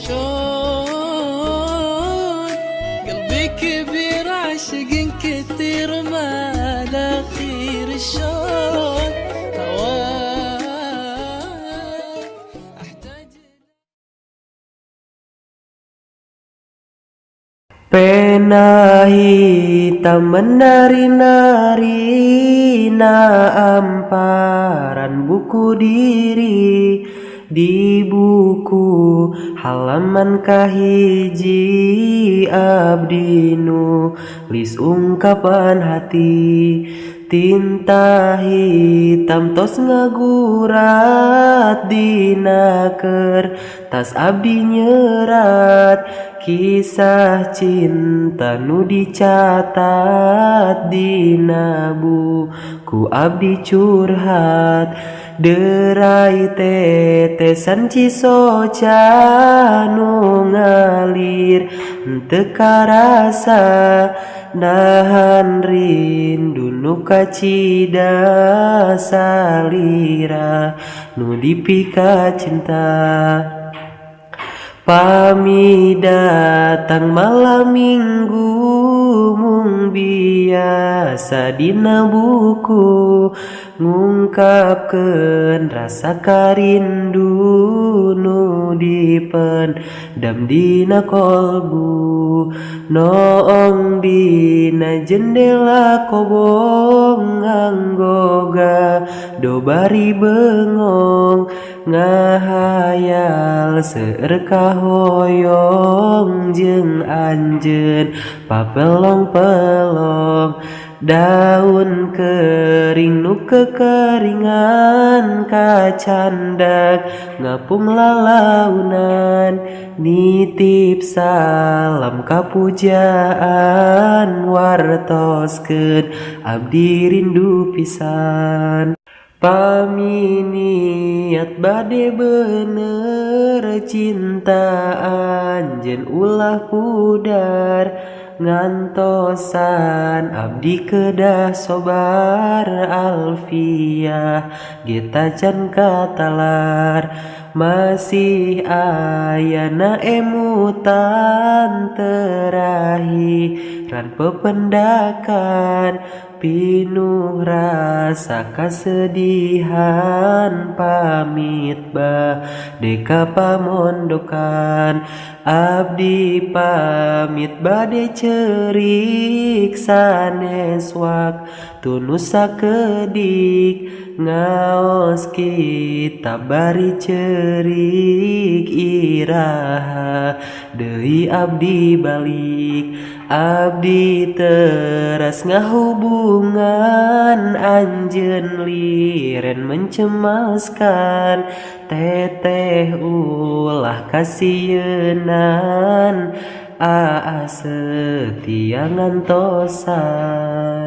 شلون قلبي كبير عشق كثير ما له خير شلون هواك احتاج Pena hitam menari-nari na amparan buku diri di buku halaman kahiji abdi nulis ungkapan hati tinta hitam tos ngagurat dina kertas abdi nyerat kisah cinta nu dicatat dina buku abdi curhat derai tetesan cisoca nu ngalir henteu karasa nahan rindu nu kacida salira nu dipika cinta. Pami datang malam minggu mung biasa dina buku ngungkapkeun rasa karindu nu dipendam dina kolbu noong dina jendela kobong nganggo gado bari bengong ngahayal seueur kahoyong jeung anjeun papelong-pelong daun kering nu kekeringan kacandak ngapung lalaunan nitip salam kapujaan wartoskeun abdi rindu pisan. Pami niat bade bener cinta anjeun ulah pudar ngantosan abdi kedah sobar alfiah ge tacan katalar masih ayana emutan terahiran pependakan pinuh rasa kesedihan pamit bade ka pamondokan abdi pamit bade cerik sanes waktu nu sakedik ngaos kitab bari cerik iraha deui abdi balik abdi teras ngahubungan anjeun liren mencemaskan teteh ulah kasieunan aa setia ngantosan.